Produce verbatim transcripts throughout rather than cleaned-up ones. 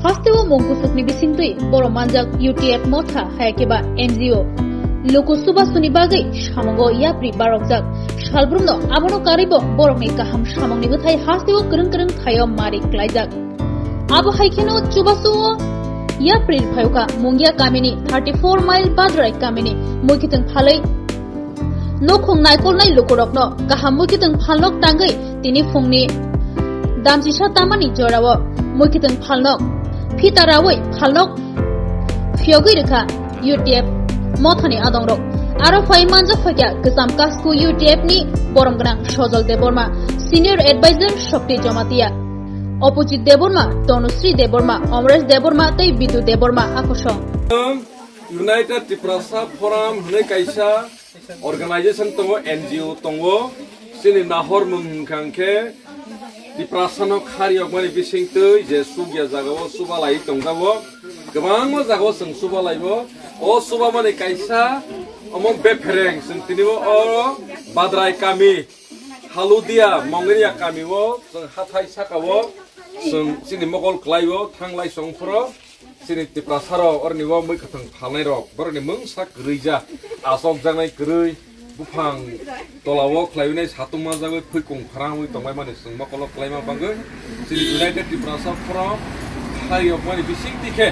Hasteo mungkusukni bisingtwi borom manjak U T F motha hayakeba N G O. Luku subasuni bagwi samungo yapri barokjak. Salbrumno abono karwibo borokni kaham samungni bwthai hasteo kwrwng kwrwng thaio mari klaijak. Abo hai kheno chubachu o yapri phayokha Mungia kamini thirty four mile Badrai kamini muikhitwng phalwi Nukhung naikolnai lukurokno kaham muikhitwng phalnok tangwi tini phungni damchisa tamani jorao muikhitwng phalnok phita rawi phalnok phiyogwi rwkha U T F mothani adongrok. Aro phai manjak phaikha Kwcham Kasku U T F ni borom gwnang Sojol Debbarma, Senior Advisor Shakti Jamatia, Opojit Debbarma, Tanusri Debbarma, Amresh Debbarma tei Bidu Debbarma akosong. United Tiprasa Forum hwnwi kaisa organization tongo, N G O tongo. Chini nahormung hwnkha hwnkhe Tiprasano khariyokmani bisingtwi je chukya jagao chubalai tongjago. Kwbangma jagao chwng chubalaibo. O chubamani kaisa omo bephereng chwng tinibo o Badrai kami, Haludia, Mongriya kamio chwng hathai sakao chwng chini mokol klaio thanglai songphoro. Chini Tiprasarok oroni o mui kwthwng phalnairok borokni mungsa kwrwija, achokjaknai kwrwi, buphang tolao khlaiwinai satung manjagwi phuikung pharangwi tongbaimani chwng mokolo klaima bagwi chini United Tiprasa Forum khariyokmani bisingtwi khe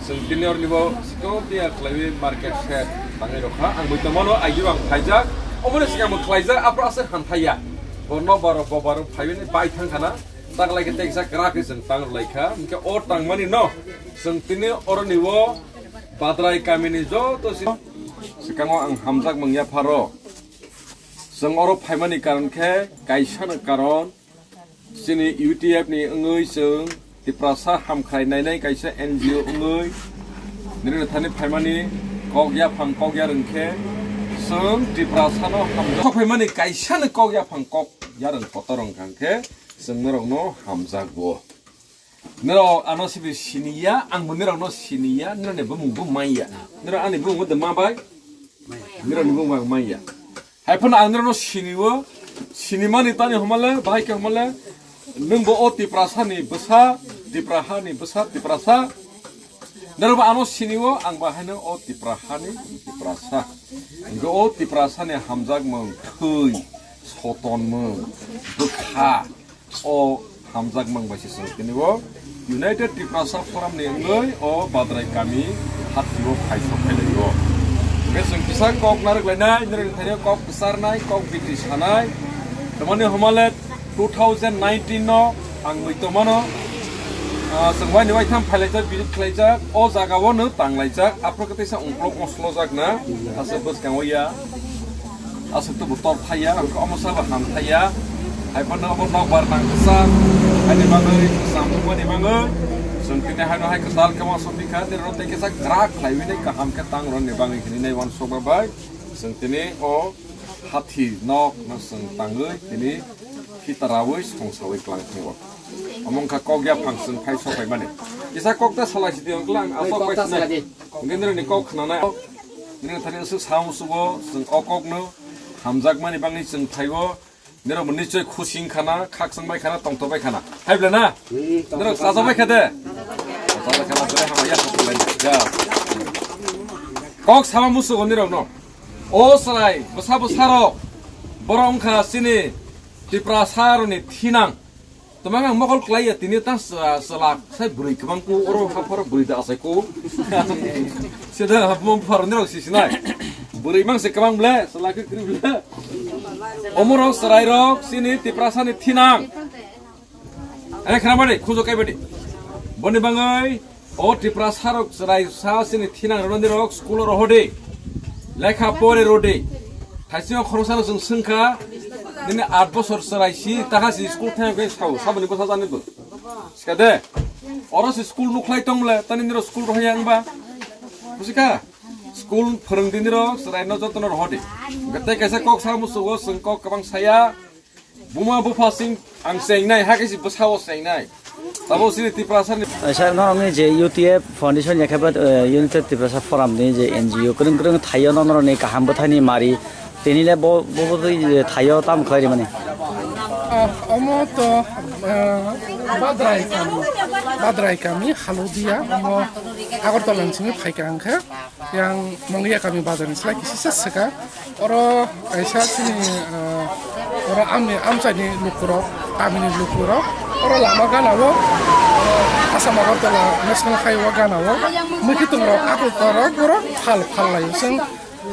chwng tini oroni o sikon tiya khlaiwi market shed tangwi rokha. Ang mui tongmano aigwi ang phaijak, omoni swkang bo khlaijak, aphuru aswk hamthaiya. Borno borok bo borok phaiwini bai thangkhana. Taklai khe teksa kwrak khe chwng tang rwlai kha. Hwnkhe o tangmani no chwng tini oroni o Badrai kamini joto si-, swkango ang hamjakmung yapharo. Chwng oro phaimani karon khe kaisano karon chini U T F ni wngwi chwng Tiprasa hamkhrai nainai kaisa N G O wngwi nini thani phaimani kok yaphang kok yarwng khe chwng Tiprasano hamjak phaimani kaisano kok yaphang kok yarwng kotor wngkha hwnkhe chwng norokno hamjakgo. Norok ano sibi siniya, angbo norokno siniya, norokni bumung bo manya. Norok ani bumung bo de ma bai? Norokni bumung bo manya. Hai phano ang norokno siniwo, sinimani tani homale, bahai khe homale, nwng bo o Tiprasani bwsa, Tiprahani bwsa, Tiprasa. Norok bo ano siniwo, ang bo haino o Tiprahani Tiprasa. Hwnkhe o Tiprasani hamjakmung thwi, sotonmung, bwkha, o hamjakmung bai se chwng tini o United Tiprasa Forum ni wngwi o Badrai kami hathio phai sok phai lai o. Hwnkhe chwng kisa kok narwk lainai, nini thani kok bwcharnai, kok bikri sanai. Tamani homale two thousand nineteen no ang mui tongmano, ah, chwng waini waitham phailaijak, visit khlaijak, o jaga o no tanglaijak, aphuru khe teisa ungkolok moslojak na, aswk bwskango ya. Aswk to bo tor thaiya, ang khe omo sabo ham thaiya. Hai phano obo nokbar nang kwchak, haini bagwi samung mani bagwi. Chwng tini haino hai kwtal khe uansuk di kha, tei rw tei kisa kwrak khlaiwi nai kaham khe tang rwni bagwi hwnwi nai uansukma bai. Chwng tini o hathi nok no chwng tangwi tini phitarawi songsawi klang thango. Omo wngkha kok yaphang chwng phai sopaimani. Kisa kok ta salai sidi wngkla ang aswk bai sinai. Hwnkhe nini kok khnanai. Nini thani aswk sa musugo chwng o kokno hamjakmani bagwi chwng phaibo. Nirok bo nichoi khusing khana, khakchang bai khana, tongthok bai khana. Hai bwle na? Hmm, nirok tongthok chajak bai kha de? Chajak bai khana, bwle hama ya khatung bai ya. Kok sama musugo nirok no. O chwrai, bwsa bwsa rok. Borok wngkha chini Tiprasa rokni thinang. Tongmang ang mokol klai ya tini ta chwla, chwla sai bwrwi kwbang ko oro hapharo bwrwi da achai ko. Sida hapmo pharo nirok sisinai. Bwrwi mang se kwbang ble, chwla khe kwrwi ble. Omorok chwrairok chini Tiprasani thinang. Ane khna badi, khujo kai badi. Boni bangwi o Tiprasarok chwraisa chini thinang rwnani rok school o rohodi. Lekha pore rodi. Thaising khoroksa no chwng swngkha. Nini aat bosor chwraisi, taha si school thang khe sao, saboni bwsa jani bo. Sikade. Oro si school nukhlai tong le, tani nirok school rohya wngba. Busikha? School phwrwngdi nirok, chwraino jotono rohodi. Tei kaisa kok sa musugo, chwng kok kwbang saya. Buma bupha sing ang chengnai, ha kaisi bwsao chengnai. Tabo sini Tiprasani. Sir, norokni je U T F Foundation ya khe ba, eh, United Tiprasa Forum ni je N G O kwrwng kwrwng thaio no norokni kaham bwthani mari. Tini le bo, bo, bo twi, eh, thaio tamo khlai rimani. Ah, omo to Ah, Badrai kami, Badrai kami, Halodia, omo Agartala ni simi phaikha ang khe, yang Mongia kami bazar ni slai kisisa swkang. Oro kaisa chini, ah, oro amni amchaini lukurok, kamini lukurok, oro lama gana o, ah, Assam Agartala National Highway gana o, mwkhwtwng rok, agartala rok, borok phal phal lai o. Chwng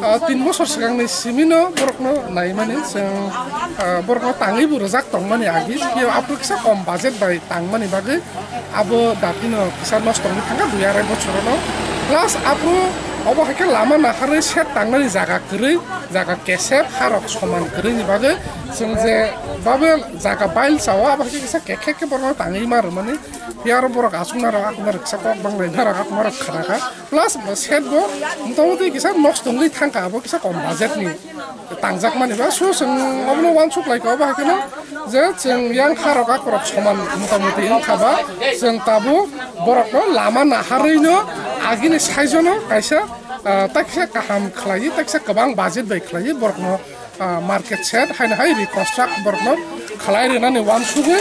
Ah, tin bosor swkangni simino borokno naimani, chwng, ah, borokno tangwi bo rwjak tongmani agi, phiya aphuru kisa kom budget bai tangmani bagwi abo datino kisa nosto wngwi thangkha dui arai bochorono. Plus aphuru obo hai khe lama naharwi set tangnani jaga kwrwi, jaga kesep, harok soman kwrwini bagwi chwng je babe jaga bail chao, abo hai khe kisa kekhek khe borokno tangwi ma rwmani. Phiya aro borok achuknarok, akunarok kisa kok banglainarok, akunarok khana kha. Plus bo set bo motamoti kisa nosto wngwi thangkha, abo kisa kom budget ni tangjakmani ba. So chwng obono uansuk laikha, obo hai kheno je chwng yang harok akorok soman motamoti wngkha ba, chwng tabuk borokno lama naharwino agini saizono kaisa, ah, takisa kaham khlaiwi, takisa kwbang budget bai khlaiwi borokno ah, market shed haino hai reconstruct borokno khlai rwnani uansugwi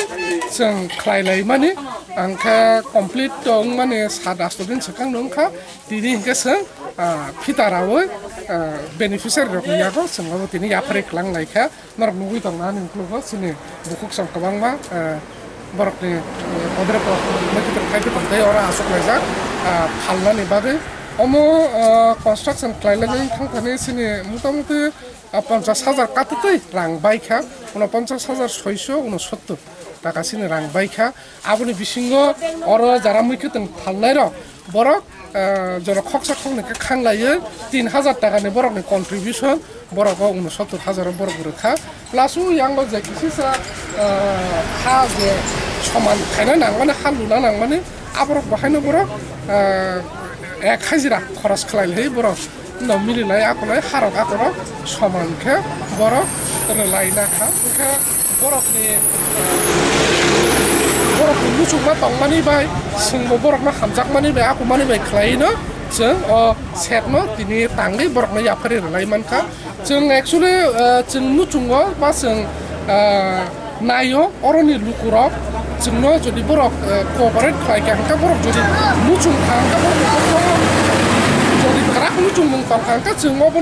chwng khlai laimani. Ang khe complete to wngmani sat asto din swkang no wngkha. Tini hinkhe chwng, ah, phita raui, ah, beneficiary rokni yago chwng abo tini yapharwi kwlang lai kha. Norok nugwi tong nani uklogo chini bukhuk chwng kwbangma, ah, borokni, ah, odre pok, maikhwtwng khaikhe tong tei oro achuk laijak, ah, phalnani bagwi. Omo, ah, construction khlai lai thang thani chini motamoti ah, ponchas hajar katitwi rang bai kha, uno ponchas hajar soiso unosottor taka chini rang bai kha. Aboni bisingo oro jara mui khwtwng phalnai rok, borok, ah, jora khoksa khoknwi khe khanglaiwi tin hajar takani borokni contribution, borok o unosottor hajar o borok rwkha. Plus o yango je kisisa, ah, ha je soman khaina nangmani, ha luna nangmani, aborok bo haino borok, ah, ek hajira khoros khlai lai borok no mili lai akolai harok akorok soman khe borok rwlai na kha. Hwnkhe borokni, borokni muchungma tongmani bai, chwngbo borokno hamjakmani bai, akumani bai khlai no chwng o set no tini tangwi borokno yapharwi rwlai man kha. Chwng actually, ah, chwng muchungo ba chwng, ah, naio oroni lukurok chwngno jodi borok, ah, cooperate khlai kha hwnkhe borok jodi muchung kha hwnkhe borok jodi kwrak muchungmung tong kha hwnkhe chwng obo